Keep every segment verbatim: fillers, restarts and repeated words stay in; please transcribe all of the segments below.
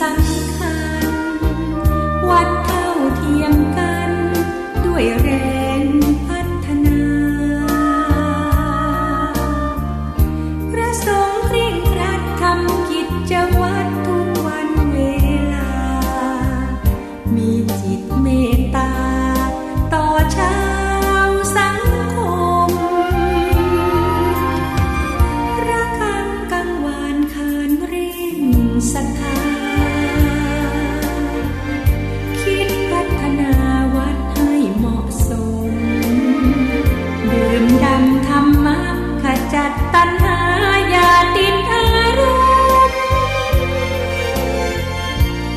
สำคัญ วัดเท่าเทียมกัน ด้วยแรงพัฒนา พระสงฆ์เคร่งครัดทำกิจวัตรทุกวันเวลา มีจิตเมตตา ต่อชาวสังคม ระฆังกังวานขานเร่งศรัทธา คิดพัฒนาวัดให้เหมาะสม ดื่มด่ำธรรมะ ขจัดตัณหา อย่าติดอารมณ์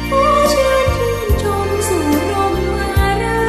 ขอเชิญชื่นชมสู่ร่มอาราม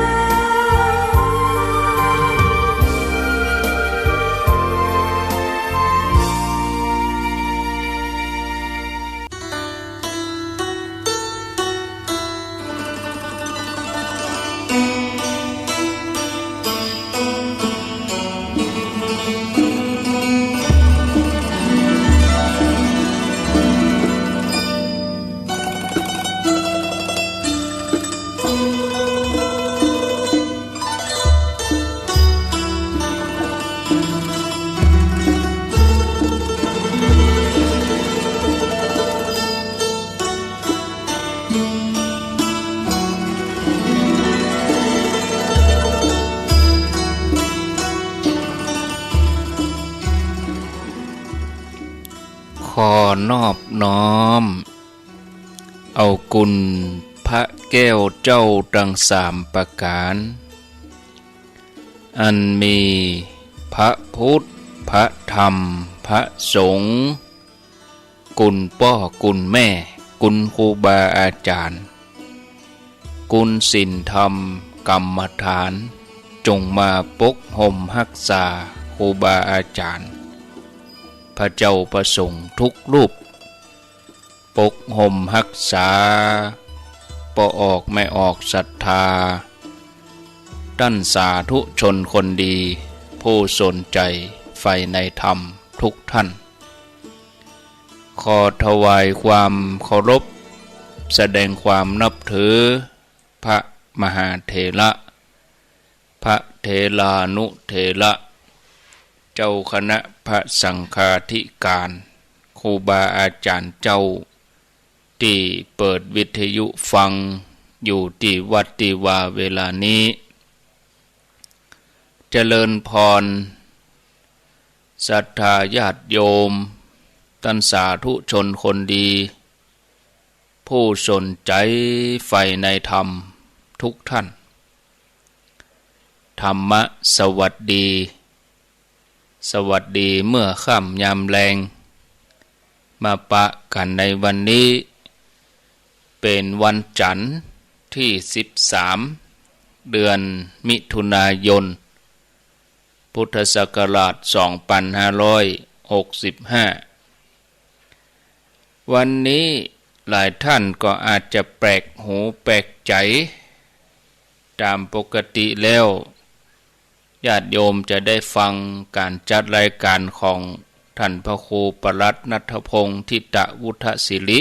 ขอนอบน้อม เอาคุณพระแก้วเจ้าทั้งสามประการ อันมีพระพุทธ พระธรรม พระสงฆ์ คุณพ่อ คุณแม่ คุณครูบาอาจารย์ คุณศีลธรรมกรรมฐาน จงมาปกห่มฮักษาครูบาอาจารย์ พระเจ้าพระสงฆ์ทุกรูป ปกห่มฮักษา ป้อออกแม่ออกศรัทธา ท่านสาธุชนคนดี ผู้สนใจใฝ่ในธรรมทุกท่าน ขอถวายความเคารพ แสดงความนับถือ พระมหาเถระ พระเถรานุเถระ เจ้าคณะพระสังฆาธิการ ครูบาอาจารย์เจ้า ที่เปิดวิทยุฟังอยู่ที่วัดที่ว่าเวลานี้ เจริญพร ศรัทธาญาติโยม ท่านสาธุชนคนดี ผู้สนใจใฝ่ในธรรมทุกท่าน ธรรมะสวัสดี สวัสดีเมื่อค่ำยามแลง มาปะกันในวันนี้ เป็นวันจันทร์ที่สิบสาม เดือนมิถุนายน พุทธศักราชสองพันห้าร้อยหกสิบห้า วันนี้หลายท่านก็อาจจะแปลกหูแปลกใจ ตามปกติแล้ว ญาติโยมจะได้ฟังการจัดรายการของท่านพระครูปลัดนัทพงษ์ ทิตะวุฒศิริ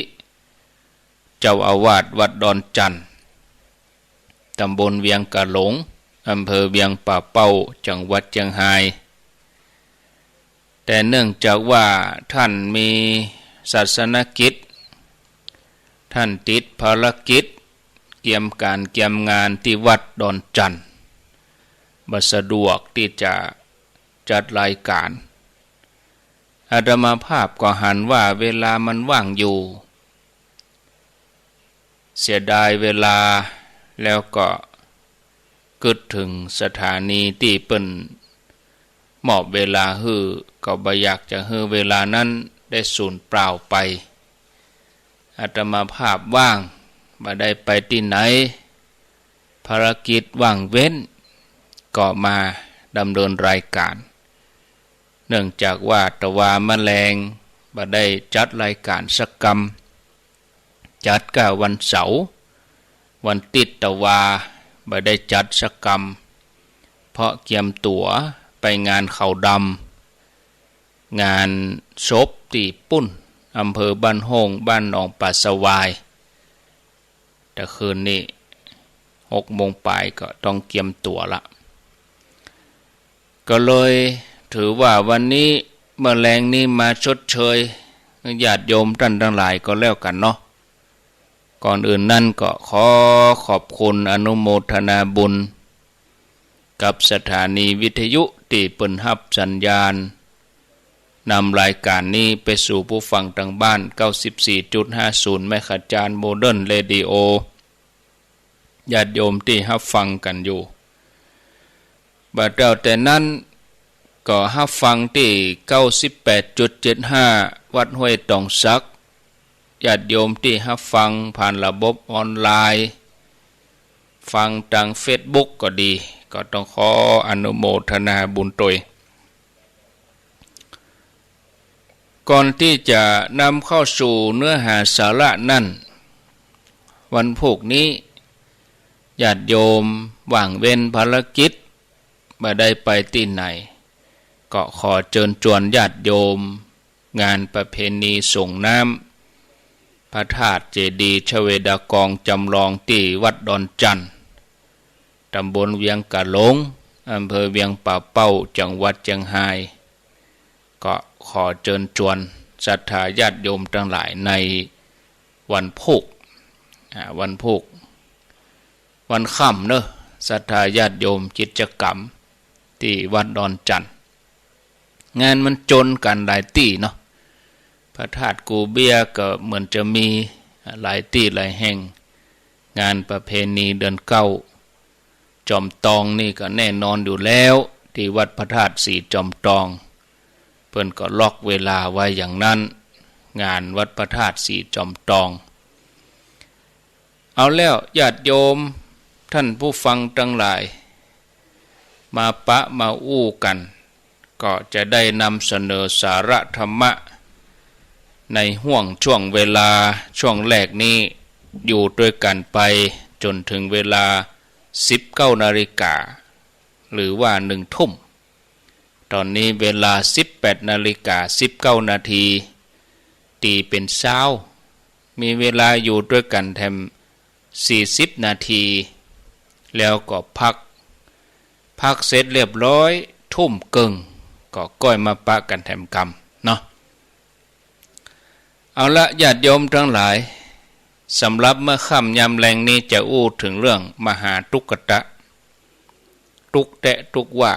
เจ้าอาวาสวัดดอนจันทน์ ตำบลเวียงกะหลง อำเภอเวียงป่าเป้า จังหวัดเชียงราย แต่เนื่องจากว่าท่านมีศาสนกิจ ท่านติดภารกิจ เกียมการเกียมงานที่วัดดอนจันทน์ บ่สะดวกที่จะจัดรายการ อาตมาภาพก็หันว่าเวลามันว่างอยู่ เสียดายเวลา แล้วก็กึ๊ดถึงสถานีที่เปิ้นมอบเวลาหื้อ ก็บ่อยากจะหื้อเวลานั้นได้สูญเปล่าไป อาตมาภาพว่าง บ่ได้ไปที่ไหน ภารกิจว่างเว้น ก็มาดำเนินรายการ เนื่องจากว่าตะวามาแลง บ่ได้จัดรายการสักกำ จัดก็วันเสาร์ วันติ๊ดตะวา บ่ได้จัดสักกำ เพราะเกียมตั๋วไปงานขาวดำ งานศพตี้ปุ้น อำเภอบ้านโฮ่ง บ้านหนองป่าสวาย แต่คืนนี้หกโมงปลายก็ต้องเตรียมตัวละ ก็เลยถือว่าวันนี้เมื่อแลงนี้มาชดเชยญาติโยมท่านทั้งหลายก็แล้วกันเนาะ ก่อนอื่นนั้นก็ขอขอบคุณอนุโมทนาบุญกับสถานีวิทยุที่เปิ้นฮับสัญญาณนำรายการนี้ไปสู่ผู้ฟังทางบ้าน เก้าสิบสี่จุดห้าศูนย์ เมกะเฮิรตซ์ โมเดิร์นเรดิโอ ญาติโยมที่ฮับฟังกันอยู่ บ่าเต้าแต่นั้นก็ฮับฟังที่ เก้าสิบแปดจุดเจ็ดห้า วัดห้วยตองสัก ญาติโยมที่ฮับฟังผ่านระบบออนไลน์ ฟังทางเฟซบุ๊กก็ดี ก็ต้องขออนุโมทนาบุญตวย ก่อนที่จะนำเข้าสู่เนื้อหาสาระนั้น วันพุธนี้ญาติโยมว่างเว้นภารกิจ บ่ได้ไปที่ไหน ก็ขอเชิญชวนญาติโยม งานประเพณีส่งน้ำพระธาตุเจดีย์ชเวดากองจำลองที่วัดดอนจันทน์ ตำบลเวียงกะหลง อำเภอเวียงป่าเป้า จังหวัดเชียงราย ก็ขอเชิญชวนศรัทธาญาติโยมทั้งหลายในวันพุธ อ่า วันพุธ วันค่ำเนอะ ศรัทธาญาติโยมกิจกรรมที่วัดดอนจันทน์ งานมันจนกันหลายตี้เนาะ พระธาตุกู่เบียก็เหมือนจะมีหลายตี้หลายแห่ง งานประเพณีเดือนเก้า จอมตองนี่ก็แน่นอนอยู่แล้ว ที่วัดพระธาตุสีจอมตอง เปิ้นก็ล็อกเวลาไว้อย่างนั้น งานวัดพระธาตุสีจอมตอง เอาแล้วญาติโยมท่านผู้ฟังทั้งหลาย มาปะมาอู้กัน ก็จะได้นำเสนอสาระธรรมะ ในห่วงช่วงเวลาช่วงแรกนี้ อยู่ด้วยกันไปจนถึงเวลา สิบเก้านาฬิกา หรือว่าหนึ่งทุ่ม ตอนนี้เวลา สิบแปดนาฬิกา สิบเก้านาที ตีเป็นซาว มีเวลาอยู่ด้วยกันแถม สี่สิบนาที แล้วก็พัก พักเสร็จเรียบร้อย ทุ่มเกิ่ง ก็ก้อยมาปะกันแถมกำเนาะ เอาละญาติโยมทั้งหลาย สำหรับเมื่อค่ำยามแลงนี้จะอู้ถึงเรื่องมหาทุกขตะ ทุกข์แต๊ทุกข์ว่า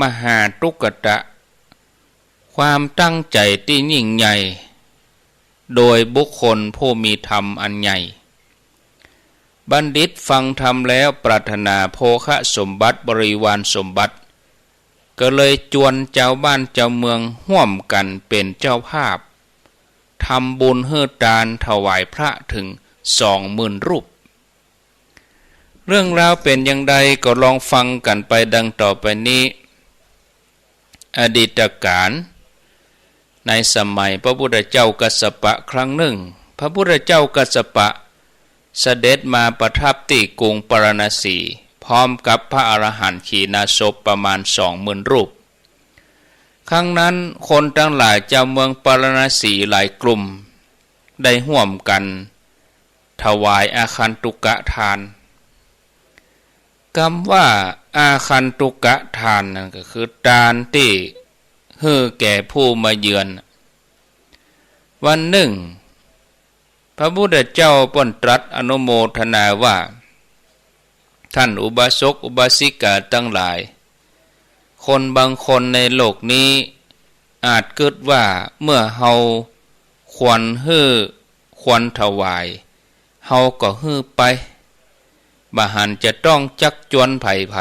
มหาทุกขตะ ความตั้งใจที่ยิ่งใหญ่ โดยบุคคลผู้มีธรรมอันใหญ่ บัณฑิตฟังธรรมแล้วปรารถนาโภคสมบัติบริวารสมบัติ ก็เลยจวนเจ้าบ้านเจ้าเมืองฮ่วมกันเป็นเจ้าภาพ ทำบุญหื้อตานถวายพระถึงสองหมื่นรูป เรื่องราวเป็นอย่างใดก็ลองฟังกันไปดังต่อไปนี้ อดีตกาล ในสมัยพระพุทธเจ้ากัสสปะครั้งหนึ่ง พระพุทธเจ้ากัสสปะเสด็จมาประทับที่กรุงปาราณสี พร้อมกับพระอรหันต์ขีณาสพประมาณสองหมื่นรูป ครั้งนั้นคนทั้งหลายชาวเมืองปาราณสีหลายกลุ่ม ได้ฮ่วมกันถวายอาคันตุกะทาน คำว่าอาคันตุกะทานนั่นก็คือตานที่หื้อแก่ผู้มาเยือน วันหนึ่ง พระพุทธเจ้าเปิ้นตรัสอนุโมทนาว่า ท่านอุบาสกอุบาสิกาทั้งหลาย คนบางคนในโลกนี้อาจคิดว่าเมื่อเฮาควรหื้อควรถวาย เฮาก็หื้อไป บ่หันจะต้องจักจวนไผไผ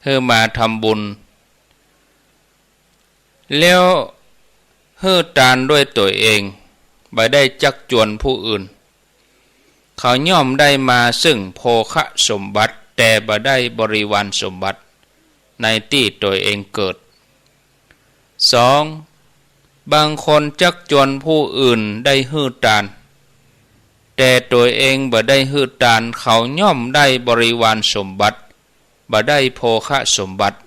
หื้อมาทำบุญ แล้วหื้อตานด้วยตัวเอง บ่ได้จักจวนผู้อื่น เขาย่อมได้มาซึ่งโภคสมบัติ แต่บ่ได้บริวารสมบัติในที่ตัวเองเกิด สอง บางคนจักจวนผู้อื่นได้หื้อตาน แต่ตัวเองบ่ได้หื้อตาน เขาย่อมได้บริวารสมบัติ บ่ได้โภคสมบัติ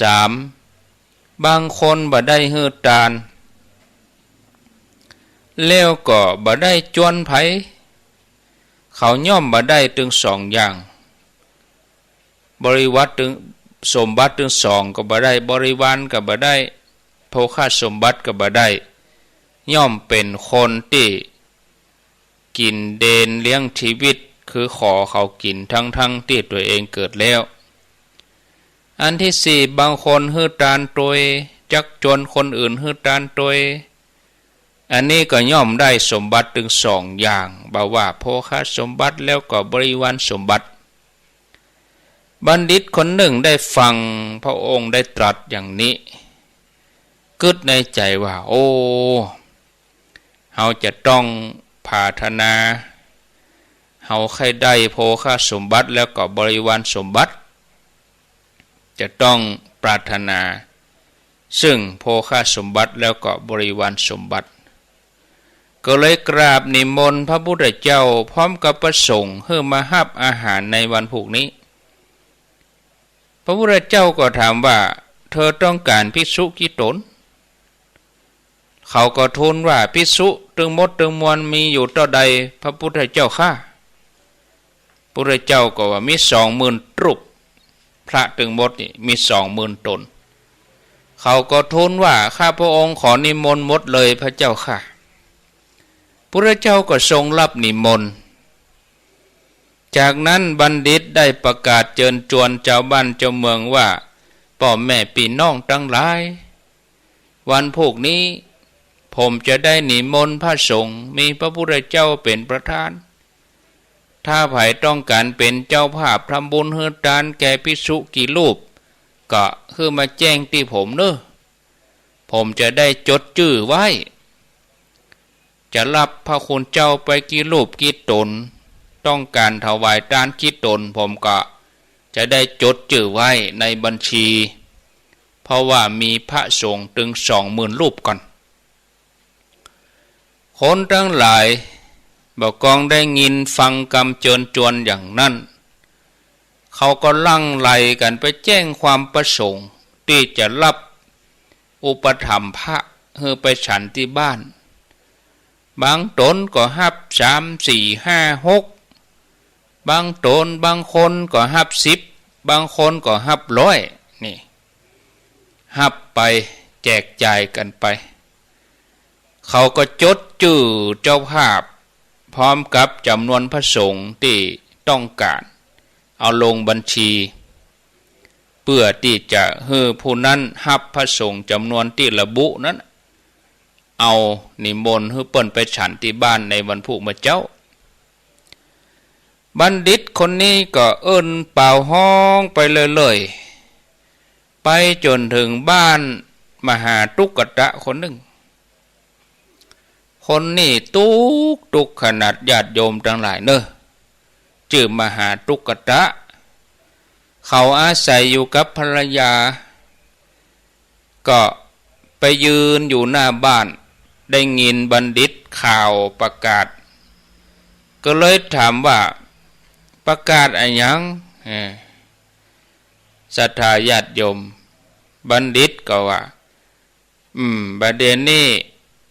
สาม บางคนบ่ได้หื้อตาน แล้วก็บ่ได้จวนไผ เขาย่อมบ่ได้ตึงสองอย่าง บริวารตึง สมบัติตึงสองก็บ่ได้ บริวารก็บ่ได้ โภคสมบัติก็บ่ได้ ย่อมเป็นคนที่กินเดนเลี้ยงชีวิต คือขอเขากินทั้งๆที่ตัวเองเกิดแล้ว อันที่สี่ บางคนหื้อตานตวย จักจวนคนอื่นหื้อตานตวย อันนี้ก็ย่อมได้สมบัติตึงสองอย่าง บ่ว่าโภคสมบัติแล้วก็บริวารสมบัติ บัณฑิตคนหนึ่งได้ฟังพระองค์ได้ตรัสอย่างนี้ กึ๊ดในใจว่า โอ้ เฮาจะต้องปรารถนา เฮาใค่ได้โภคสมบัติแล้วก็บริวารสมบัติ จะต้องปรารถนา ซึ่งโภคสมบัติแล้วก็บริวารสมบัติ ก็เลยกราบนิมนต์พระพุทธเจ้าพร้อมกับพระสงฆ์ให้มาฮับอาหารในวันพุธนี้ พระพุทธเจ้าก็ถามว่า เธอต้องการภิกษุกี่ตน เขาก็ทูลว่า ภิกษุตึงหมดตึงมวลมีอยู่เต้าใด พระพุทธเจ้าข้า พุทธเจ้าก็ว่า มีสองหมื่นรูป พระตึงหมดนี่มีสองหมื่นตน เขาก็ทูลว่า ข้าพระองค์ขอนิมนต์หมดเลยพระเจ้าข้า พุทธเจ้าก็ทรงรับนิมนต์ จากนั้นบัณฑิตได้ประกาศเชิญชวนชาวบ้านชาวเมืองว่า พ่อแม่พี่น้องทั้งหลาย วันพุธนี้ผมจะได้นิมนต์พระสงฆ์ มีพระพุทธเจ้าเป็นประธาน ถ้าใผต้องการเป็นเจ้าภาพทำบุญหื้อตานแก่ภิกษุกี่รูป ก็หื้อมาแจ้งตี้ผมเน้อ ผมจะได้จดจื้อไว้ จะรับพระคุณเจ้าไปกี่รูปกี่ตน ต้องการถวายตานกี่ตน ผมก็จะได้จดจื้อไว้ในบัญชี เพราะว่ามีพระสงฆ์ถึงสองหมื่นรูปก่อน คนทั้งหลาย บ่กองได้ยินฟังกำเชิญชวนอย่างนั้น เขาก็หลั่งไหลกันไปแจ้งความประสงค์ที่จะรับอุปถัมภ์พระหื้อไปฉันที่บ้าน บางตนก็ฮับสาม สี่ ห้า หก บางตน บางคนก็ฮับสิบ บางคนก็ฮับร้อย นี่ ฮับไป แจกจ่ายกันไป เขาก็จดจื้อเจ้าภาพ พร้อมกับจำนวนพระสงฆ์ที่ต้องการ เอาลงบัญชี เพื่อที่จะหื้อผู้นั้นฮับพระสงฆ์จำนวนที่ระบุนั้น เอานิมนต์หื้อเปิ้นไปฉันที่บ้านในวันพุธมื้อเจ๊า บัณฑิตคนนี้ก็เอิ้นเป่าฮ้องไปเรื่อยๆ ไปจ๋นเถิงบ้านมหาตุ๊กตะคนหนึ่ง คนนี้ตุ๊กข์ ตุ๊กข์ขนาดญาติโยมตังหลายเน้อ จื้อมหาตุ๊กตะ เขาอาศัยอยู่กับภรรยา ก็ไปยืนอยู่หน้าบ้าน ได้ยินบัณฑิตข่าวประกาศ ก็เลยถามว่า ประกาศอะหยัง เออ ศรัทธาญาติโยม บัณฑิตก็ว่า อืม บ่าเดี่ยวนี้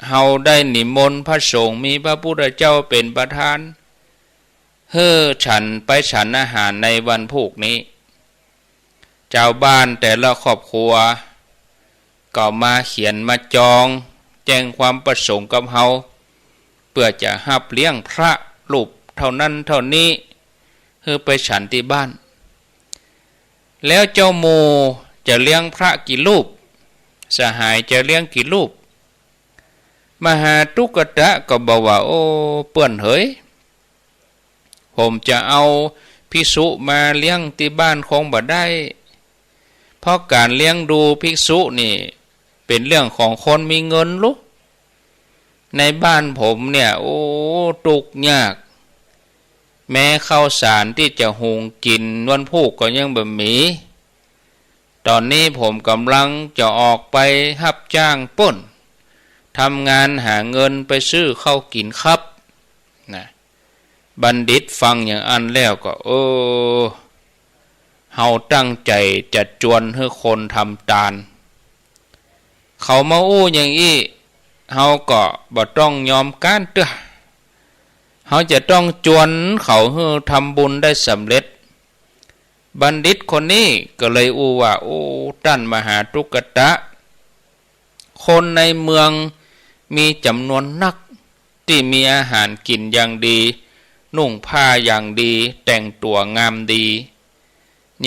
เฮาได้นิมนต์พระสงฆ์ มีพระพุทธเจ้าเป็นประธาน หื้อฉัน ไปฉันอาหารในวันพุธนี้ ชาวบ้านแต่ละครอบครัว ก็มาเขียนมาจอง แจ้งความประสงค์กับเฮา เพื่อจะฮับเลี้ยงพระรูปเท่านั้นเท่านี้ หื้อไปฉันที่บ้าน แล้วเจ้าหมู่จะเลี้ยงพระกี่รูป สหายจะเลี้ยงกี่รูป มหาตุ๊กตะก็บอกว่า โอ้ เปื้อนเหย ผมจะเอาภิกษุมาเลี้ยงที่บ้านคงบ่ได้ เพราะการเลี้ยงดูภิกษุนี่ เป็นเรื่องของคนมีเงินลุ ในบ้านผมเนี่ย โอ้ ตุ๊กข์ยาก แม้ข้าวสารที่จะหุงกินวันพุธก็ยังบ่มี ตอนนี้ผมกำลังจะออกไปฮับจ้างเปิ้น ทำงานหาเงินไปซื้อข้าวกินครับ นะ บัณฑิตฟังอย่างอั้นแล้วก็ เออ เฮาตั้งใจ๋จะจวนหื้อคนทำตาน เขามาอู้อย่างอี้ เฮาก็บ่ต้องยอมก๊านเตื้อ เฮาจะต้องจวนเขาหื้อทำบุญได้สำเร็จ บัณฑิตคนนี้ก็เลยอู้ว่า โอ้ ต้านมหาตุกตะ คนในเมืองมีจ๋ำนวนนัก ตี้มีอาหารกิ๋นอย่างดี นุ่งผ้าอย่างดี แต่งตั๋วงามดี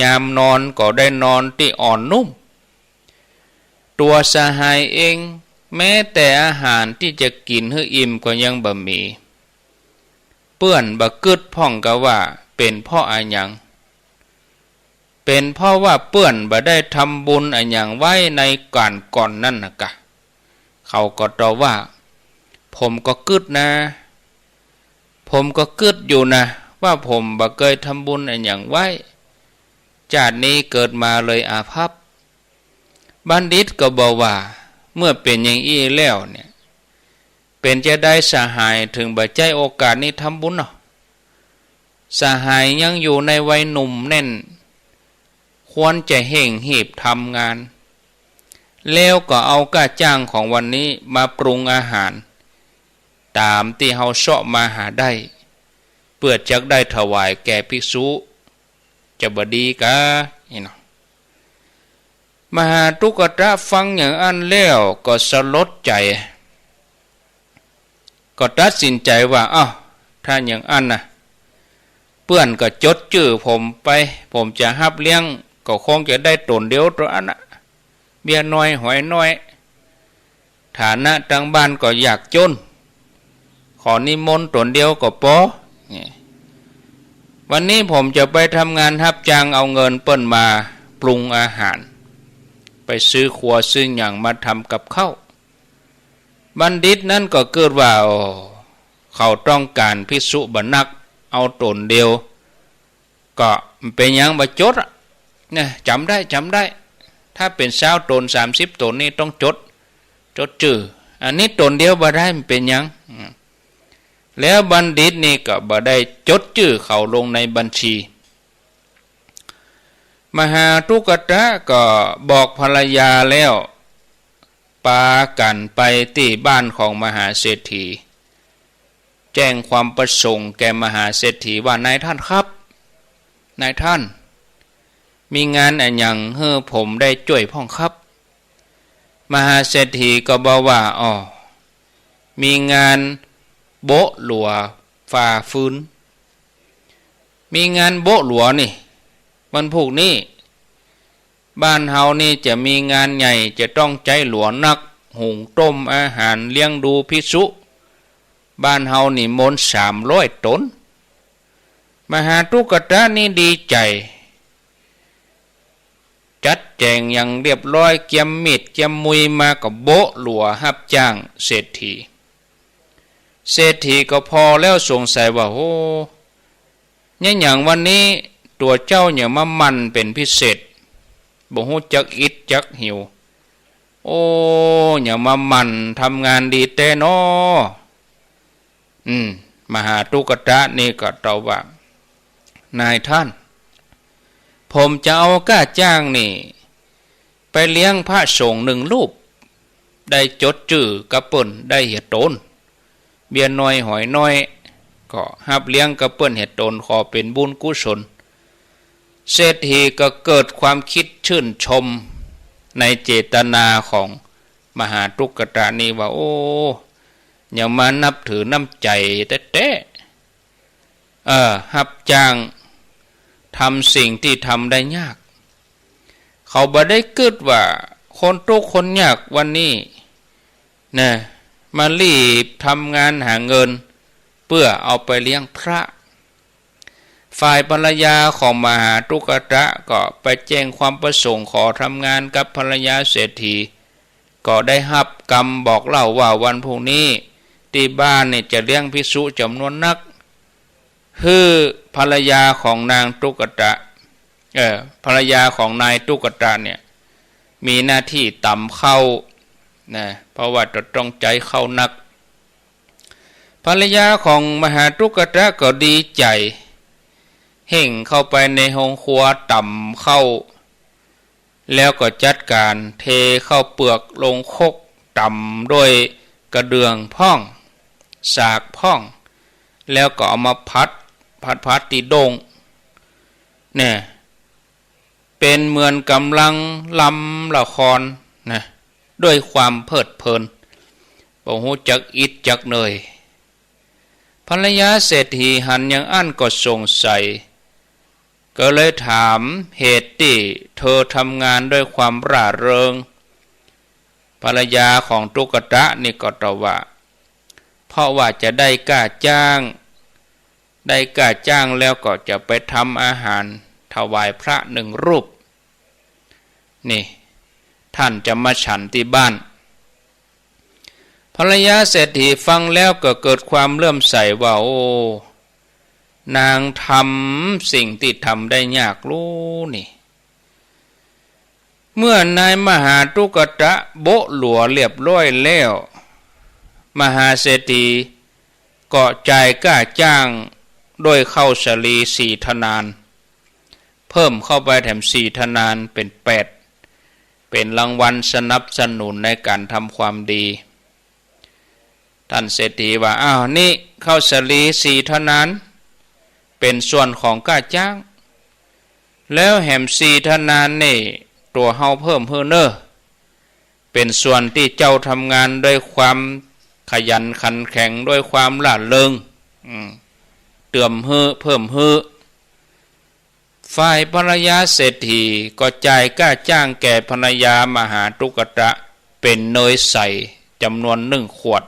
ยามนอนก็ได้นอนตี้อ่อนนุ่ม ตั๋วสหายเอง แม้แต่อาหารตี้จะกิ๋นหื้ออิ่มก็ยังบ่มี เปื้อนบ่กึ๊ดพ่องกาว่า เป๋นเพราะอะหยัง เป๋นเพราะว่าเปื้อนบ่ได้ทำบุญอะหยังไว้ในก๋านก่อนนั้นนะกา เขาก็ตอบว่า ผมก็กึ๊ดนะ ผมก็กึ๊ดอยู่นะ ว่าผมบ่เกยทำบุญอะหยังไว้ จาตินี้เกิดมาเลยอาภัพ บัณฑิตก็บอกว่า เมื่อเป๋นอย่างอี้แล้วเนี่ย เป๋นจาใดสหายถึงบ่ใจ๊โอกาสนี้ทำบุญเนาะ สหายยังอยู่ในวัยหนุ่มแน่น ควรจะเฮ่งหีบทำงาน แล้วก็เอาก้าจ้างของวันนี้มาปรุงอาหาร ต๋ามตี้เฮาเซาะมาหาได้ เปื้อจักได้ถวายแก่ภิกษุ จะบ่ดีกา นี่เนาะ มหาตุกตะฟังอย่างอั้นแล้วก็สลดใจ๋ ก็ตัดสินใจ๋ว่า เอ้า ถ้าอย่างอั้นนะ เปื้อนก็จดจื้อผมไป ผมจะฮับเลี้ยง ก็คงจะได้ต๋นเดียวเต้าอั้นนะ เบี้ยน้อยหอยน้อย ฐานะตังบ้านก็ยากจน ขอนิมนต์ต๋นเดียวก็ปอ นี่ วันนี้ผมจะไปทำงานฮับจ้างเอาเงินเปิ้นมาปรุงอาหาร ไปซื้อครัวซื้อหยังมาทำกับข้าว บัณฑิตนั้นก็กึ๊ดว่า โอ้ เขาต้องก๋านภิกษุบ่นัก เอาต๋นเดียว ก็เป๋นหยังบ่จดอะ เนี่ย จ๋ำได้ จ๋ำได้ ถ้าเป๋นซาวต๋น สามสิบต๋นนี่ต้องจด จดจื้อ อันนี้ต๋นเดียวบ่ได้ มันเป๋นหยัง อืม แล้วบัณฑิตนี่ก็บ่ได้จดจื้อเขาลงในบัญชี มหาตุกตะก็บอกภรรยาแล้ว ปากั๋นไปตี้บ้านของมหาเศรษฐี แจ้งความประสงค์แก่มหาเศรษฐีว่า นายท่านครับ นายท่าน มีงานอะหยังหื้อผมได้จ้วยพ่องครับ มหาเศรษฐีก็บอกว่า อ้อ มีงานโบ๊ะหลัวฝ่าฟืน มีงานโบ๊ะหลัวนี่ วันพูกนี้ บ้านเฮานี่จะมีงานใหญ่ จะต้องใจ๊หลัวนัก หุงต้มอาหารเลี้ยงดูภิกษุ บ้านเฮานิมนต์สามร้อยต๋น มหาตุกตะนี่ดีใจ๋ จัดแจ๋งอย่างเรียบร้อย เกียมมีด เกียมมุยมาก็โบ๊ะหลัวฮับจ้างเศรษฐี เศรษฐีก็ผ่อแล้วสงสัยว่า โอ้ เนี่ยอย่างวันนี้ตั๋วเจ้าเนี่ยมาหมั่นเป๋นพิเศษ บ่ฮู้จักอิดจักหิว โอ้ เนี่ยมาหมั่นทำงานดีแต๊เนาะ อืม มหาตุกตะนี่ก็ตอบว่า นายท่าน ผมจะเอาก้าจ้างนี่ ไปเลี้ยงพระสงฆ์หนึ่งรูป ได้จดจื้อกับเปิ้น ได้เหียต๋น เบี้ยน้อยหอยน้อย ก็ฮับเลี้ยงกับเปิ้นเหียต๋น ขอเป๋นบุญกุศล เศรษฐีก็เกิดความคิดชื่นชมในเจตนาของมหาตุกตะนี่ว่า โอ้ เนี่ยมานับถือน้ำใจ๋แต๊ๆ เออ ฮับจ้างทำสิ่งตี้ทำได้ยาก เขาบ่ได้กึ๊ดว่าคนตุ๊กข์คนยากวันนี้ นะ มารีบทำงานหาเงิน เปื้อเอาไปเลี้ยงพระ ฝ่ายภรรยาของมหาตุกตะก็ไปแจ้งความประสงค์ขอทำงานกับภรรยาเศรษฐี ก็ได้ฮับกำบอกเล่าว่าวันพรุ่งนี้ตี้บ้านเนี่ยจะเลี้ยงภิกษุจ๋ำนวนนัก หื้อภรรยาของนางตุกตะ เออ ภรรยาของนายตุกตะเนี่ย มีหน้าตี้ต๋ำข้าวนะ เพราะว่าจะต้องใจ๊ข้าวนัก ภรรยาของมหาตุกตะก็ดีใจ๋ เฮ่งเข้าไปในโฮงครัวต๋ำข้าว แล้วก็จัดก๋านเทข้าวเปือกลงครกต๋ำด้วย กระเดื่องพ่อง สากพ่อง แล้วก็เอามาผัด ผัดผัดที่โด่ง เนี่ย เป็นเหมือนกำลังลำละครนะ ด้วยความเพลิดเพลิน บ่ฮู้จักอิดจักเหนื่อย ภรรยาเศรษฐีหันอย่างอั้นก็สงสัย ก็เลยถามเหตุที่เธอทำงานด้วยความร่าเริง ภรรยาของตุ๊กตะนี่ก็ตอบว่า เพราะว่าจะได้ค่าจ้าง ได้ค่าจ้างแล้วก็จะไปทำอาหารถวายพระหนึ่งรูป นี่ ท่านจะมาฉันที่บ้าน ภรรยาเศรษฐีฟังแล้วก็เกิดความเลื่อมใสว่า โอ้ นางทำสิ่งที่ทำได้ยากรู้นี่ เมื่อนายมหาตุ๊กตะโบ๊ะหลัวเรียบร้อยแล้ว มหาเศรษฐีก็จ่ายค่าจ้างด้วยข้าวสาลีสี่ทนาน เพิ่มเข้าไปแถมสี่ทนานเป็นแปด เป็นรางวัลสนับสนุนในการทำความดี ท่านเศรษฐีว่า อ้าว นี่ข้าวสาลีสี่ทนาน เป็นส่วนของค่าจ้าง แล้วแหมสี่ทนานนี่ ตั๋วเฮาเพิ่มหื้อเน่อ เป็นส่วนที่เจ้าทำงานด้วยความขยันขันแข็ง ด้วยความร่าเริง อืม เติมหื้อ เพิ่มหื้อ ฝ่ายภรรยาเศรษฐีก็จ่ายค่าจ้างแก่ภรรยามหาตุ๊กตะเป็นเนยใสจำนวนหนึ่งขวด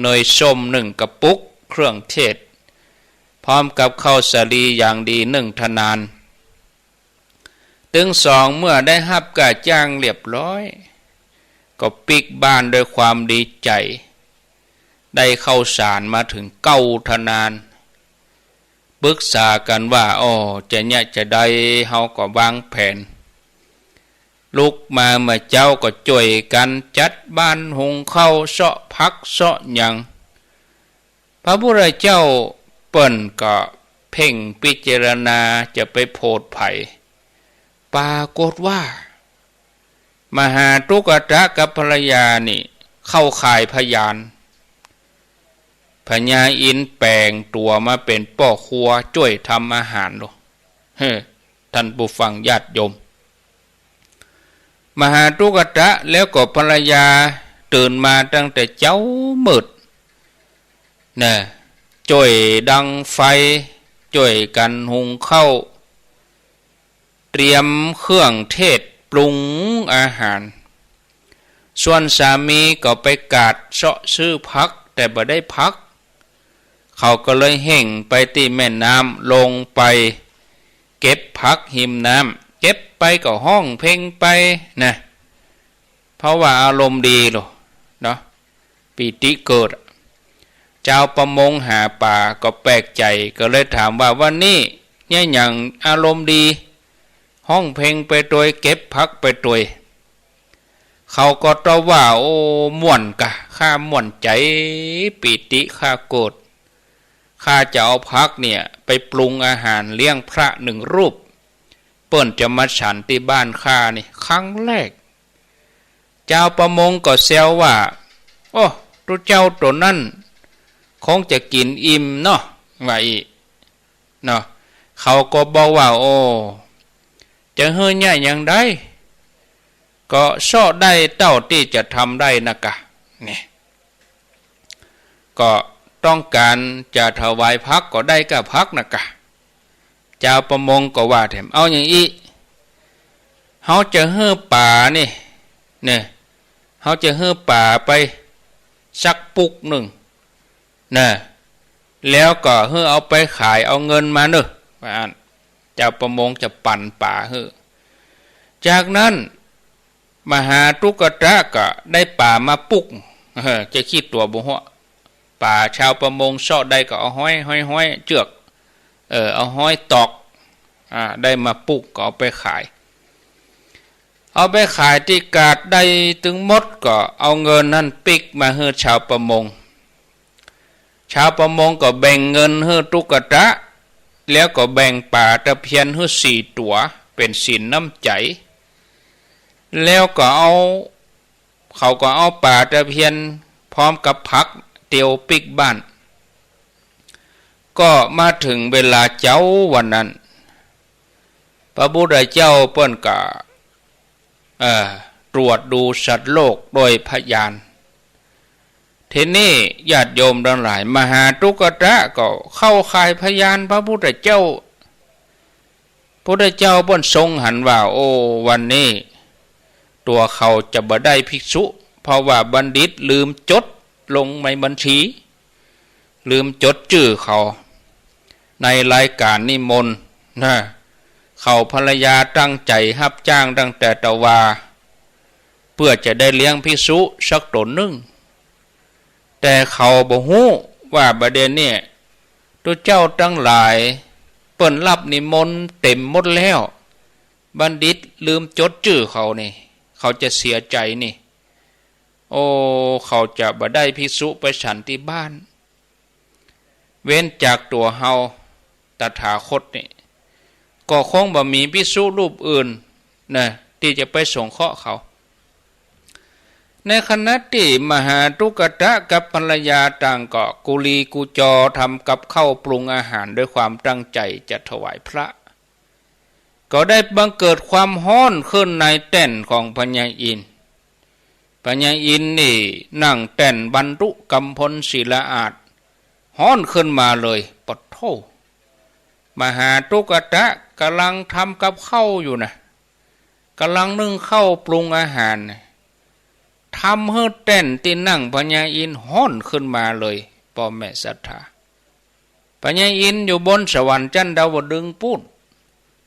เนยส้มหนึ่งกระปุก เครื่องเทศ พร้อมกับข้าวสาลีอย่างดีหนึ่งทนาน ตึงสองเมื่อได้ฮับค่าจ้างเรียบร้อย ก็ปิ๊กบ้านด้วยความดีใจ ได้ข้าวสารมาถึงเก้าทนาน ปรึกษากันว่า อ้อ จะเยียะจะใด เฮาก็วางแผน ลุกมาเมื่อเจ๊าก็จ้วยกันจัดบ้านหุงข้าว เซาะผักเซาะหยัง พระพุทธเจ้าเปิ้นก็เพ่งพิจารณาจะไปโผดไผ ปรากฏว่า มหาตุ๊กตะกับภรรยานี่เข้าข่ายพยาน พญาอินทร์แปลงตั๋วมาเป็นป้อครัวจ้วยทำอาหารโลด เฮ้อ ท่านผู้ฟังญาติโยม มหาตุ๊กตะแล้วก็ภรรยาตื่นมาตั้งแต่เจ๊ามืด นะ จ้วยดังไฟ จ้วยกันหุงข้าว เตรียมเครื่องเทศปรุงอาหาร ส่วนสามีก็ไปกาดเซาะซื้อผัก แต่บ่ได้ผัก เขาก็เลยเฮ่งไปตี้แม่น้ำ ลงไปเก็บผักฮิมน้ำ เก็บไปก็ฮ้องเพลงไปนะ เพราะว่าอารมณ์ดีโลดเนาะ ปีติเกิด จาวประมงหาป๋าก็แปลกใจ๋ ก็เลยถามว่า วันนี้เยียะหยังอารมณ์ดี ฮ้องเพลงไปตวย เก็บผักไปตวย เขาก็ตอบว่า โอ้ ม่วนกะ ข้าม่วนใจ๋ ปีติข้าเกิด ข้าจะเอาผักเนี่ยไปปรุงอาหารเลี้ยงพระหนึ่งรูป เปิ้นจะมาฉันตี้บ้านข้านี่ครั้งแรก จาวประมงก็แซวว่า โอ้ ตุ๊เจ้าตั๋วนั้นคงจะกิ๋นอิ่มเนาะ ว่าอี้เนาะ เขาก็บอกว่า โอ้ จะหื้อเยียะหยังใด ก็เซาะได้เต้าตี้จะทำได้นะกะ เนี่ย ก็ต้องการจะถวายผักก็ได้ก้าผักนะกะ จาวประมงก็ว่าแถม เอาอย่างอี้ เฮาจะหื้อป๋านี่ เนี่ย เฮาจะหื้อป๋าไปสักปุกหนึ่ง นะ แล้วก็หื้อเอาไปขายเอาเงินมาเนอะ ว่าอั้น จาวประมงจะปันป๋าหื้อ จากนั้น มหาตุ๊กตะก็ได้ป๋ามาปุก เออ จะขี้ตั๋วบ่ฮะ ป๋าชาวประมงเซาะได้ก็เอาฮ้อย ฮ้อย ฮ้อยเจือก เออ เอาฮ้อยตอก อ่า ได้มาปุกก็เอาไปขาย เอาไปขายตี้กาดได้ตึงหมดก็เอาเงินนั้นปิ๊กมาหื้อชาวประมง ชาวประมงก็แบ่งเงินหื้อตุ๊กตะ แล้วก็แบ่งป๋าตะเพียนหื้อสี่ตั๋ว เป็นสินน้ำใจ๋ แล้วก็เอา เขาก็เอาป๋าตะเพียน พ ร้อมกับผักเตียวปิ๊กบ้าน ก็มาถึงเวลาเจ๊าวันนั้น พระพุทธเจ้าเปิ้นก็ เอ่อ ตรวจดูสัตว์โลกโดยพยาน ทีนี้ญาติโยมทั้งหลาย มหาตุกตะก็เข้าข่ายพยานพระพุทธเจ้า พุทธเจ้าเปิ้นทรงหันว่า โอ้ วันนี้ ตัวเขาจะบ่ได้ภิกษุ เพราะว่าบัณฑิตลืมจดลงในบัญชี ลืมจดจื้อเขา ในรายการนิมนต์นะ เขาภรรยาตั้งใจฮับจ้างตั้งแต่ตะวา เพื่อจะได้เลี้ยงภิกษุสักตนหนึ่ง แต่เขาบ่ฮู้ว่าบ่าเดี่ยวนี้ ตัวเจ้าทั้งหลาย เปิ้นรับนิมนต์เต็มหมดแล้ว บัณฑิตลืมจดจื้อเขานี่ เขาจะเสียใจนี่ โอ้ เขาจะบ่ได้ภิกษุไปฉันที่บ้าน เว้นจากตัวเฮาตถาคตนี่ ก็คงบ่มีภิกษุรูปอื่นนะ ที่จะไปสงเคราะห์เขา ในขณะที่มหาตุกตะกับภรรยาต่างก็กุลีกุจอทำกับข้าวปรุงอาหารด้วยความตั้งใจจะถวายพระ ก็ได้บังเกิดความฮ้อนขึ้นในแท่นของพญาอินทร์ พญาอินทร์นี่นั่งแท่นบรรลุกำพลศิลาอาสน์ ฮ้อนขึ้นมาเลย ปะโถ มหาตุกตะกำลังทำกับข้าวอยู่นะ กำลังนึ่งข้าวปรุงอาหารนะ ทำหื้อแท่นตี้นั่งพญาอินทร์ฮ้อนขึ้นมาเลย ป้อแม่ศรัทธา พญาอินทร์อยู่บนสวรรค์จั้นดาวดึงส์ปู้น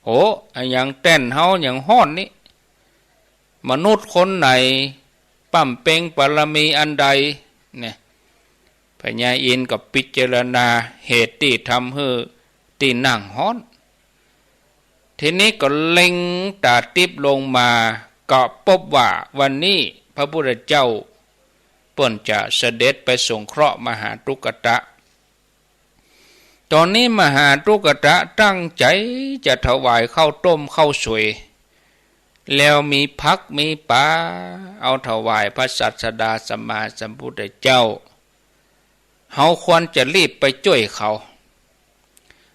โห อะหยังแท่นเฮาหยังฮ้อนนี่ มนุษย์คนไหน บำเพ็ญบารมีอันใดเนี่ย พญาอินทร์ก็พิจารณาเหตุตี้ทำหื้อตี้นั่งฮ้อน ทีนี้ก็เล็งต๋าติ๊บลงมา ก็พบว่าวันนี้พระพุทธเจ้าเปิ้นจะเสด็จไปสงเคราะห์มหาตุกตะ ตอนนี้มหาตุกตะตั้งใจจะถวายข้าวต้มข้าวสวย แล้วมีผักมีป๋า เอาถวายพระศาสดาสัมมาสัมพุทธเจ้า เฮาควรจะรีบไปจ้วยเขา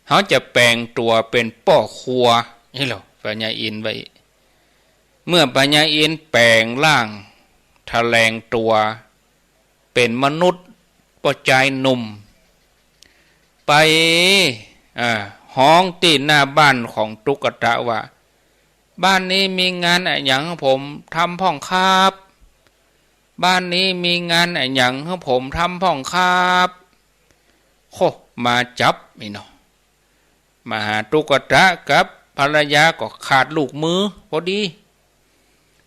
เฮาจะแปลงตั๋วเป๋นป้อครัว นี่เหรอ พญาอินทร์ว่า เมื่อพญาอินทร์แปลงร่าง แถลงตั๋วเป๋นมนุษย์ ป้อจายหนุ่ม ไป อ่า ฮ้องตี้หน้าบ้านของตุกตะว่า บ้านนี้มีงานอะหยังหื้อผมทำพ่องครับ บ้านนี้มีงานอะหยังหื้อผมทำพ่องครับ โค มาจั๊บนี่เนาะ มหาตุกตะกับภรรยาก็ขาดลูกมือพอดี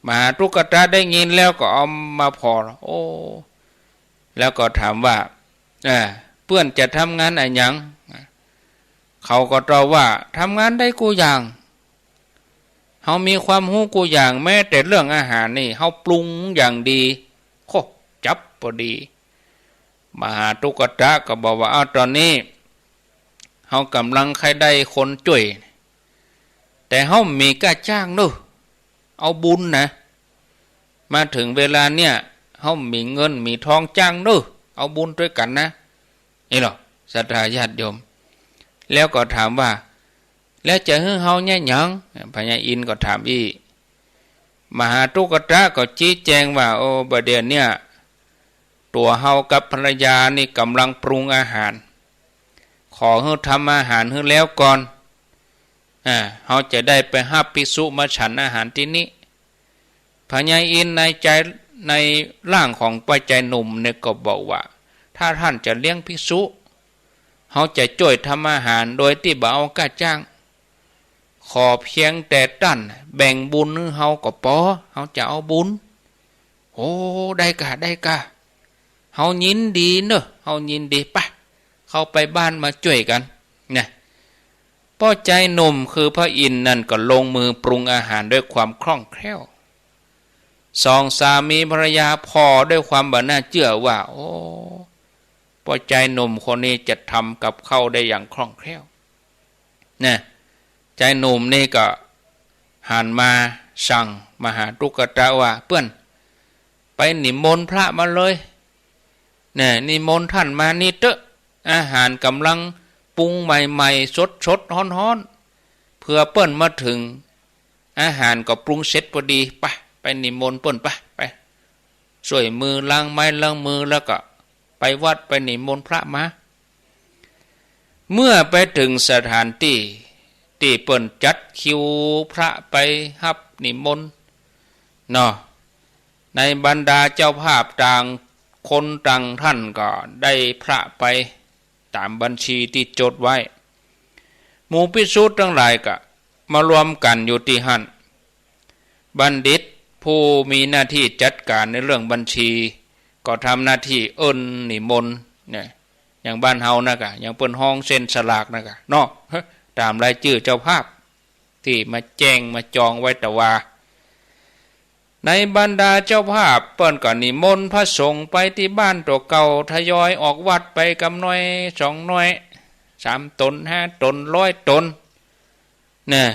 มหาตุกตะได้ยินแล้วก็เอามาผ่อ โอ้ แล้วก็ถามว่า เอ่อ เปื้อนจะทำงานอะหยัง เขาก็ตอบว่า ทำงานได้กู้อย่าง เฮามีความฮู้กู้อย่าง แม้แต่เรื่องอาหารนี่ เฮาปรุงอย่างดี โค จั๊บพอดี มหาตุกตะก็บอกว่า อ้าว ตอนนี้ เฮากำลังใค่ได้คนจ้วย แต่เฮาบ่มีก้าจ้างเน้อ เอาบุญนะ มาถึงเวลาเนี่ย เฮาบ่มีเงินบ่มีทองจ้างเน้อ เอาบุญตวยกั๋นนะ นี่เหรอ ศรัทธาญาติโยม แล้วก็ถามว่า แล้วจะหื้อเฮาเนี่ยหยัง พญาอินทร์ก็ถามอี้ มหาตุกตะก็ชี้แจงว่า โอ้ บ่าเดี่ยวเนี่ย ตั๋วเฮากับภรรยานี่กำลังปรุงอาหาร ขอหื้อทำอาหารหื้อแล้วก่อน อ่า เฮาจะได้ไปฮับภิกษุมาฉันอาหารตี้นี่ พญาอินทร์ในใจ๋ ในร่างของป้อจายหนุ่มเนี่ยก็บอกว่า ถ้าท่านจะเลี้ยงภิกษุ เฮาจะจ้วยทำอาหารโดยตี้บ่เอาก้าจ้าง ขอเพียงแต่ต้านแบ่งบุญหื้อเฮาก็ปอ เฮาจะเอาบุญ โอ้ ได้ก่า ได้ก่า เฮายินดีเน้อ เฮายินดี ไป เข้าไปบ้านมาจ้วยกั๋น นะ ป้อจายหนุ่มคือพระอินทร์นั่นก็ลงมือปรุงอาหารด้วยความคล่องแคล่ว สองสามีภรรยาผ่อด้วยความบ่น่าเจื้อว่า โอ้ ป้อจายหนุ่มคนนี้จะทำกับข้าวได้อย่างคล่องแคล่ว นะ จายหนุ่มนี่ก็หันมาสั่งมหาตุกตะว่า เปื้อน ไปนิมนต์พระมาเลย เนี่ยนิมนต์ท่านมานี่เต๊อะ อาหารกำลังปรุงใหม่ๆ สดๆ ฮ้อนๆ เผื่อเปิ้นมาถึง อาหารก็ปรุงเสร็จพอดี ไป ไปนิมนต์เปิ้น ไป ไป ช่วยมือล้างไม้ล้างมือ แล้วก็ไปวัดไปนิมนต์พระมา เมื่อไปถึงสถานที่ ตี้เปิ้นจัดคิวพระไปฮับนิมนต์เนาะ ในบรรดาเจ้าภาพต่างคนต่างท่านก็ได้พระไปตามบัญชีที่จดไว้ หมู่ภิกษุตังหลายก็มารวมกั๋นอยู่ตี้หั้น บัณฑิตผู้มีหน้าที่จัดการในเรื่องบัญชี ก็ทำหน้าที่เอิ้นนิมนต์เนี่ย อย่างบ้านเฮานะกะ อย่างเปิ้นฮ้องเซ็นสลากนะกะเนาะ ต๋ามรายจื้อเจ้าภาพ ตี้มาแจ้งมาจองไว้ตะวา ในบรรดาเจ้าภาพเปิ้นก็นิมนต์พระสงฆ์ไปตี้บ้านตั๋วเก่า ทยอยออกวัดไปกำน้อยสองน้อย สามต๋น ห้าต๋น ร้อยต๋น เนี่ย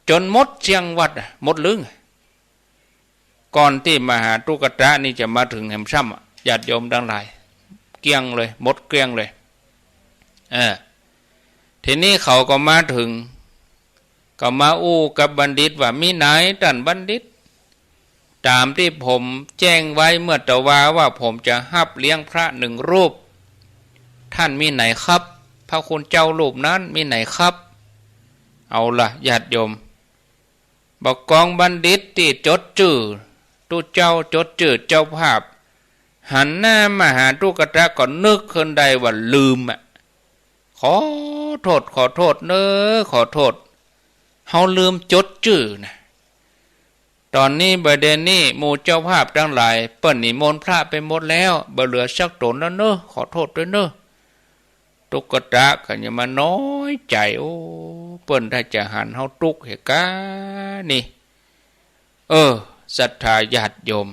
จ๋นหมดเสี้ยงวัดอะ หมดลึง ก่อนตี้มหาตุ๊กตะนี่จะมาถึงแหมซ้ำอะ ญาติโยมตังหลาย เกลี้ยงเลย หมดเกลี้ยงเลย เออ ทีนี้เขาก็มาถึง ก็มาอู้กับบัณฑิตว่า มีไหนต้านบัณฑิต ต๋ามตี้ผมแจ้งไว้เมื่อตะวาว่าผมจะฮับเลี้ยงพระหนึ่งรูป ต้านมีไหนครับ พระคุณเจ้ารูปนั้นมีไหนครับ เอาละญาติโยม บ่ากองบัณฑิตตี้จดจื้อตุ๊เจ้า จดจื้อเจ้าภาพ หันหน้ามหาตุ๊กตะก็นึกขึ้นได้ว่าลืมอะ ขอโทษ ขอโทษเน้อ ขอโทษ เฮาลืมจดจื้อนะ ต๋อนนี้บ่ายเดี๋ยวนี้หมู่เจ้าภาพตังหลายเปิ้นนิมนต์พระไปหมดแล้ว บ่เหลือสักต๋นแล้วเน้อ ขอโทษด้วยเน้อ ตุ๊กตะก็ยังมาน้อยใจ๋ โอ้ เปิ้นถ้าจะหันเฮาตุ๊กเหตุก๋ารณ์นี่ เออ ศรัทธาญาติโยม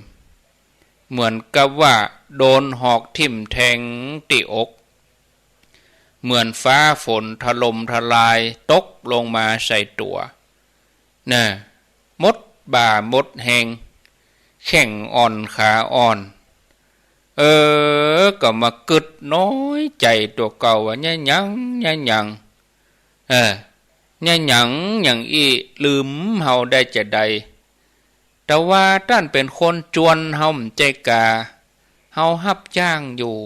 เหมือนกับว่าโดนหอกทิ่มแทงตี้อก เหมือนฟ้าฝนถล่มทลายตกลงมาใส่ตั๋ว น่ะ หมดบ่าหมดแฮง แข้งอ่อนขาอ่อน เออ ก็มากึ๊ดน้อยใจ๋ตั๋วเก่าว่า เยียะหยัง เยียะหยัง เออ เยียะหยัง หยังอี้ ลืมเฮาได้จาใด แต่ว่าต้านเป๋นคนจวนเฮา บ่ใจ้กา เฮาฮับจ้างอยู่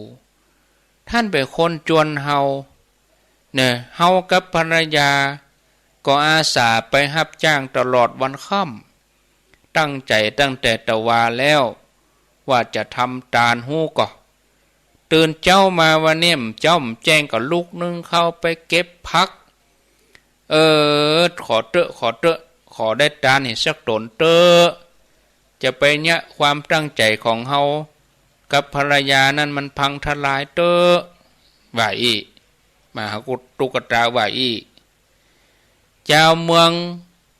ต้านเป๋นคนจวนเฮา เนี่ย เฮากับภรรยาก็อาสาไปฮับจ้างตลอดวันค่ำ ตั้งใจ๋ตั้งแต่ตะวาแล้ว ว่าจะทำตานฮู้ก่อ ตื่นเจ๊ามาวันนี้ บ่เจ๊าบ่แจ้งก็ลุกนึ่งข้าวไปเก็บผัก เออ ขอเต๊อะ ขอเต๊อะ ขอได้ตานนี่สักต๋นเต๊อะ จะไปเยียะความตั้งใจ๋ของเฮากับภรรยานั้นมันพังทลายเต๊อะ ว่าอี้ มหาตุ๊กตะว่าอี้ จาวเมือง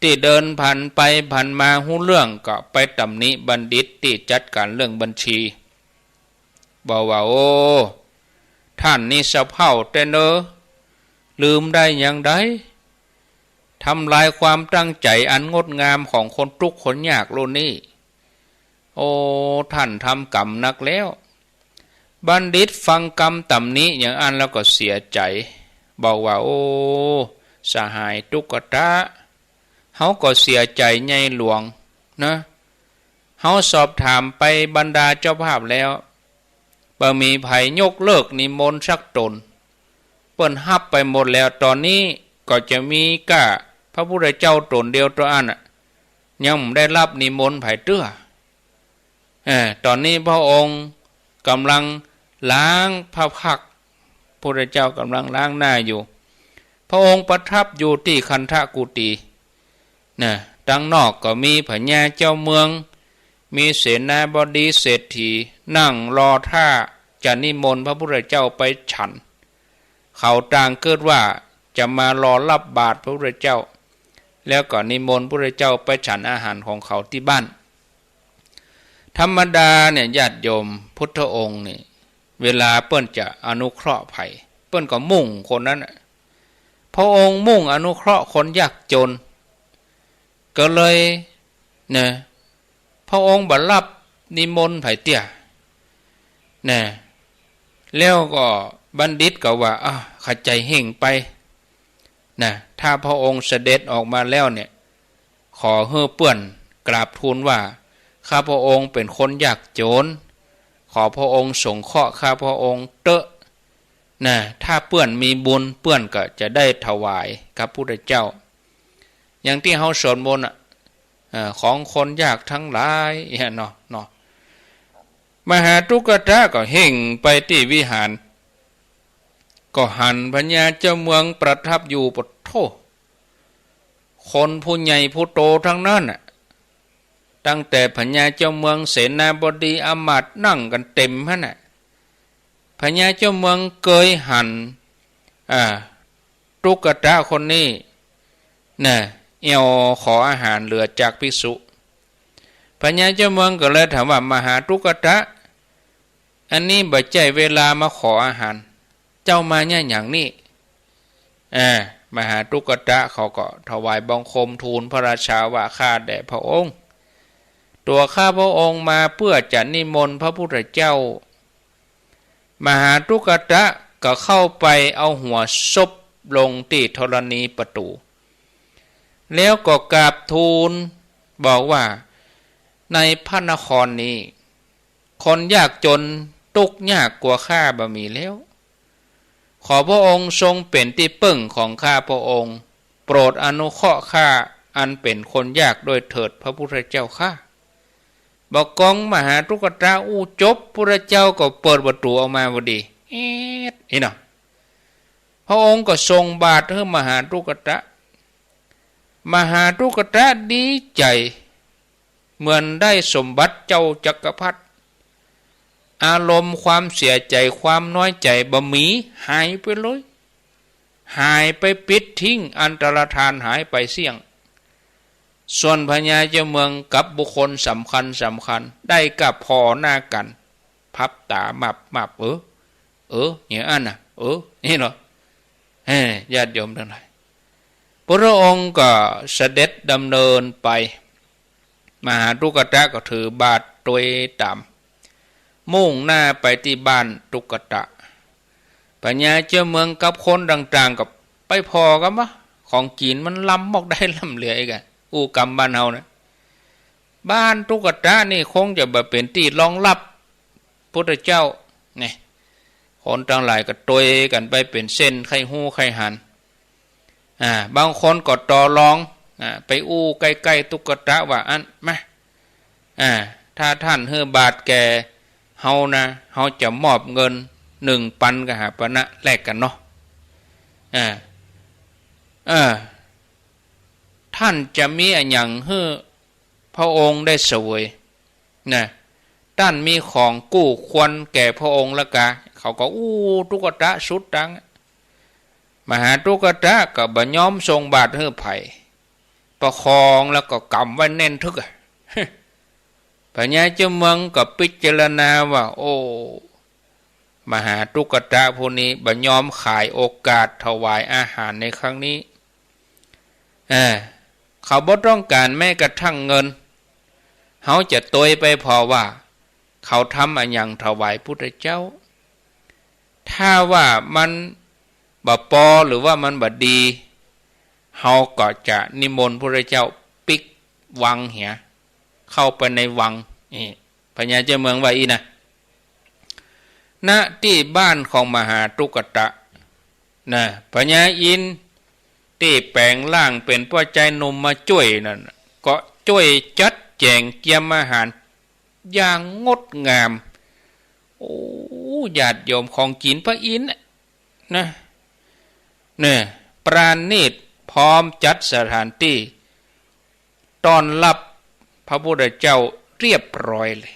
ตี้เดินผ่านไปผ่านมาฮู้เรื่องก็ไปตำหนิบัณฑิตตี้จัดก๋านเรื่องบัญชี บอกว่า โอ้ ต้านนี่สะเพร่าแต๊เน้อ ลืมได้ยังได ทำลายความตั้งใจ๋อันงดงามของคนตุ๊กข์คนยากโลกนี้ โอ้ ต้านทำกรรมนักแล้ว บัณฑิตฟังกำตำหนิอย่างอั้นแล้วก็เสียใจ๋ บอกว่า โอ้ สหายตุ๊กตะ เฮาก็เสียใจ๋ใหญ่หลวงนะ เฮาสอบถามไปบรรดาเจ้าภาพแล้ว บ่มีใผยกเลิกนิมนต์สักต๋น เปิ้นฮับไปหมดแล้ว ต๋อนนี้ก็จะมีก้าพระพุทธเจ้าต๋นเดียวเต้าอั้นน่ะ ยังบ่ได้ฮับนิมนต์ใผเตื้อ เออ ต๋อนนี้พระองค์กำลังล้างพระพักตร์ พุทธเจ้ากำลังล้างหน้าอยู่ พระองค์ประทับอยู่ตี้คันธกุฏี น่ะ ตังนอกก็มีพญาเจ้าเมือง มีเสนาบดีเศรษฐี นั่งรอท่าจะนิมนต์พระพุทธเจ้าไปฉัน เขาต่างกึ๊ดว่าจะมารอฮับบาตรพระพุทธเจ้า แล้วก็นิมนต์พระพุทธเจ้าไปฉันอาหารของเขาตี้บ้าน ธรรมดาเนี่ยญาติโยม พุทธองค์นี่ เวลาเปิ้นจะอนุเคราะห์ใผ เปิ้นก็มุ่งคนนั้นน่ะ พระองค์มุ่งอนุเคราะห์คนยากจน ก็เลย เนี่ย พระองค์บ่ฮับนิมนต์ใผเตื้อ เนี่ย แล้วก็บัณฑิตก็ว่า อ่ะ ข้าใจ๋เฮ่งไปนะ ถ้าพระองค์เสด็จออกมาแล้วเนี่ย ขอหื้อเปื้อนกราบทูลว่า ข้าพระองค์เป็นคนยากจน ขอพระองค์สงเคราะห์ข้าพระองค์เต๊อะนะ ถ้าเปื้อนมีบุญ เปื้อนก็จะได้ถวายพระพุทธเจ้า อย่างที่เฮาสวดมนต์อะ เอ่อ ของคนยากทั้งหลายเนี่ยเนาะ เนาะ มหาตุกกะตะก็เฮ่งไปตี้วิหาร ก็หันพญาเจ้าเมืองประทับอยู่ ปะโถ คนผู้ใหญ่ผู้โตทั้งนั้นน่ะ ตั้งแต่พญาเจ้าเมือง เสนาบดี อำมาตย์ นั่งกั๋นเต็มหั้นน่ะ พญาเจ้าเมืองเกยหัน อ่า ตุกกะตะคนนี้น่ะ เอี่ยวขออาหารเหลือจากภิกษุ พญาเจ้าเมืองก็เลยถามว่า มหาตุกกะตะ อันนี้บ่ใจ้เวลามาขออาหาร เจ้ามาเนี่ยอย่างนี้ อ่า มหาตุกกะตะเขาก็ถวายบังคมทูลพระราชาว่า ข้าแต่พระองค์ ตัวข้าพระองค์มาเพื่อจะนิมนต์พระพุทธเจ้า มหาตุกกะตะก็เข้าไปเอาหัวซบลงตี้ธรณีประตู แล้วก็กราบทูลบอกว่า ในพระนครนี้ คนยากจนตุ๊กข์ยากกว่าข้าบ่มีแล้ว ขอพระองค์ทรงเป็นที่พึ่งของข้าพระองค์ โปรดอนุเคราะห์ข้าอันเป็นคนยากด้วยเถิดพระพุทธเจ้าข้า บ่ากองมหาตุกกะตะอู้จบ พุทธเจ้าก็เปิดประตูออกมาพอดี เอ็ด นี่เนาะ พระองค์ก็ส่งบาตรหื้อมหาตุกกะตะ มหาตุกกะตะดีใจ๋ เหมือนได้สมบัติเจ้าจักรพรรดิ อารมณ์ความเสียใจ๋ ความน้อยใจ๋บ่มี หายไปเลย หายไปปิดทิ้ง อันตรธานหายไปเสี้ยง ส่วนพญาเจ้าเมืองกับบุคคลสำคัญสำคัญ ได้กับผ่อหน้ากั๋น พับต๋ามับมับ เออ เออ อย่างอั้นน่ะ เออ นี่เนาะ เฮ้ย ญาติโยมทั้งหลาย พระองค์ก็เสด็จดำเนินไป มหาตุกกะตะก็ถือบาตรตวยต๋าม มุ่งหน้าไปตี้บ้านตุกกะตะ พญาเจ้าเมืองกับคนต่างๆ ก็ไปผ่อกั๋นว่า ของกิ๋นมันล้ำมอกได้ล้ำเหลืออีกอะ อู้กำบ้านเฮานะ บ้านตุกกะตะนี่คงจะบ่เป๋นตี้รองรับพุทธเจ้า นี่ คนตังหลายก็ตวยกั๋นไปเป๋นเส้น ใค่ฮู้ใค่หัน อ่า บางคนก็ต่อรอง อ่า ไปอู้ใก้ๆ ตุ๊กตะว่า อั้น มา อ่า ถ้าท่านหื้อบาตรแก่เฮานะ เฮาจะมอบเงินหนึ่งปันกหาปณะแลกกั๋นเนาะ อ่า เออ ท่านจะมีอะหยังหื้อพระองค์ได้เสวย นะ ต้านมีของกู้ควรแก่พระองค์ละกา เขาก็อู้ตุ๊กตะสุดตัง มหาตุ๊กตะก็บ่ยอมส่งบาตรหื้อใผ ประคองแล้วก็กำไว้แน่นทึกอะ พญาเจ้าเมืองก็พิจารณาว่า โอ้ มหาตุ๊กตะผู้นี้บ่ยอมขายโอกาสถวายอาหารในครั้งนี้ เออ เขาบ่ต้องก๋านแม้กระทั่งเงิน เฮาจะตวยไปผ่อว่า เขาทำอะหยังถวายพุทธเจ้า ถ้าว่ามันบ่ปอหรือว่ามันบ่ดี เฮาก็จะนิมนต์พุทธเจ้าปิ๊กวังเหีย เข้าไปในวัง นี่ พญาเจ้าเมืองว่าอี้นะ ณ ตี้บ้านของมหาตุ๊กตะ นะ พญาอินทร์ตี้แป๋งร่างเป๋นป้อจายหนุ่มมาจ้วยนั่น ก็จ้วยจัดแจ๋งเกียมอาหารอย่างงดงาม โอ้ ญาติโยม ของกิ๋นพระอินทร์น่ะ นะ เนี่ย ประณีตพร้อมจัดสถานตี้ต้อนรับพระพุทธเจ้าเรียบร้อยเลย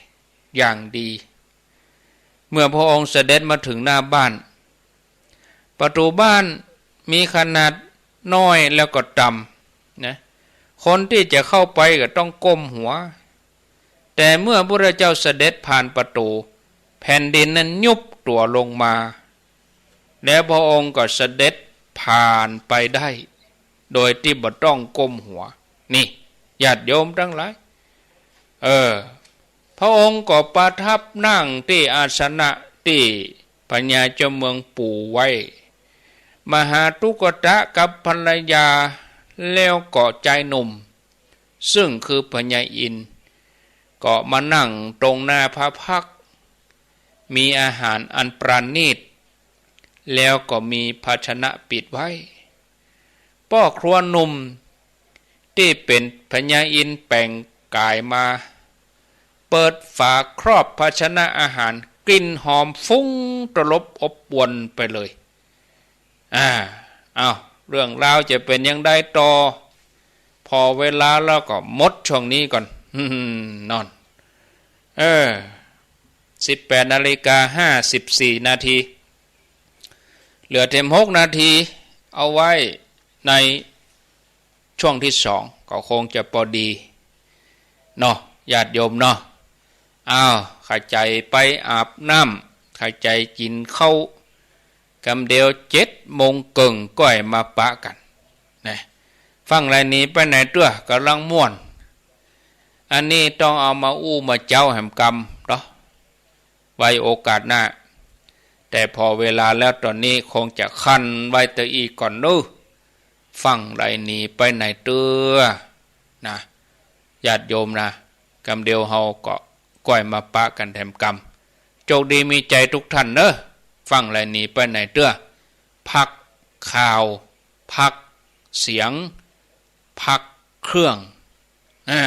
อย่างดี เมื่อพระองค์เสด็จมาถึงหน้าบ้าน ประตูบ้านมีขนาดน้อยแล้วก็ต่ำนะ คนที่จะเข้าไปก็ต้องก้มหัว แต่เมื่อพระพุทธเจ้าเสด็จผ่านประตู แผ่นดินนั้นยุบตั๋วลงมา แล้วพระองค์ก็เสด็จผ่านไปได้ โดยที่บ่ต้องก้มหัว นี่ ญาติโยมทั้งหลาย เออ พระองค์ก็ประทับนั่งตี้อาสนะตี้ พญาเจ้าเมืองปู่ไว้ มหาตุกตะกับภรรยา แล้วก็ชายหนุ่ม ซึ่งคือพญาอินทร์ ก็มานั่งตรงหน้าพระพักตร์ มีอาหารอันประณีต แล้วก็มีภาชนะปิดไว้ ป้อครัวหนุ่ม ที่เป็นพญาอินทร์แปลงกายมา เปิดฝาครอบภาชนะอาหาร กลิ่นหอมฟุ้งตลบอบอวลไปเลย อ่า เอา เรื่องราวจะเป็นอย่างใดต่อ พอเวลาแล้วก็หมดช่วงนี้ก่อน นอน เออ สิบแปดนาฬิกาห้าสิบสี่นาที เหลือเต็มหกนาที เอาไว้ในช่วงที่สอง ก็คงจะพอดี เนาะ ญาติโยมเนาะ อ้าว ขจายไปอาบน้ำ ขจายกินข้าว กำเดียวเจ็ดโมงเกิ่งก้อยมาปะกัน นะ ฟังไรหนีไปไหนเตื้อกำลังม่วน อันนี้ต้องเอามาอู้มาเจ้าแหมกำเนาะ ไว้โอกาสหน้า แต่พอเวลาแล้วตอนนี้คงจะคันไว้แต่อีกก่อนเนอะ ฟังไรหนีไปไหนเตื้อ นะ ญาติโยมนะ กำเดียวเฮาก็ก้อยมาปะกันแถมกำ โชคดีมีใจทุกท่านเนอะ ฟังไรหนีไปไหนเตื้อ พักข่าว พักเสียง พักเครื่อง อ่า